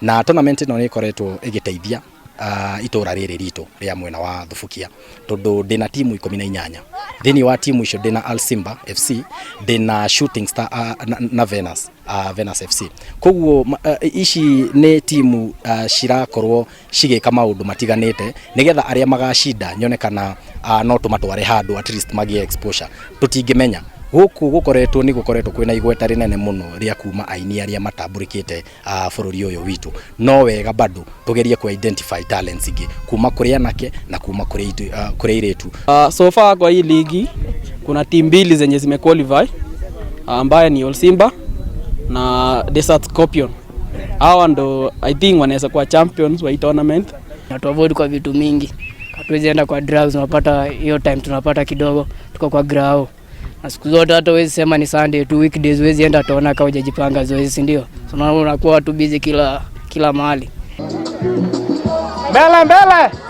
Na tournament ĩno nĩ ĩkoretwo ĩgĩteithia itũra rĩrĩ ritũ rĩa mwena wa Thubukia, tondũ ndĩna timu 18. Thĩinĩ wa timu icio ndĩna Al Simba FC, ndĩna Shooting Star na Venus FC. Koguo ici nĩ timu cirakorwo cigĩka maũndũ matiganĩte nĩgetha arĩa magacinda nyone kana no tũmatware handũ, at least magĩe exposure. Tũtingĩmenya gũkũ gũkoretwo nĩ gũkoretwo kwĩna igweta rĩnene mũno rĩa kuma aini arĩa matambũrĩkĩte bũrũri ũyũ witũ. No wega bado tũgerie ku identify talents ingĩ kuma kũrĩ anake na kuma kũrĩ airĩtu. So far kwa hii ligi kuna timu mbili zenye zimequalify, ambaye ni All Simba na Desert Scorpion. Hawa ndo I think wanaweza kuwa champions wa hii tournament. Na avoid kwa vitu mingi, hatuwezi enda kwa drugs, unapata hiyo time tunapata kidogo, tuko kwa grao. Na siku zote hata huwezi sema ni Sunday tu, weekdays huwezi enda tourna kama hujajipanga zoezi, si ndio? So unakuwa tu busy kila mahali. Mbele mbele.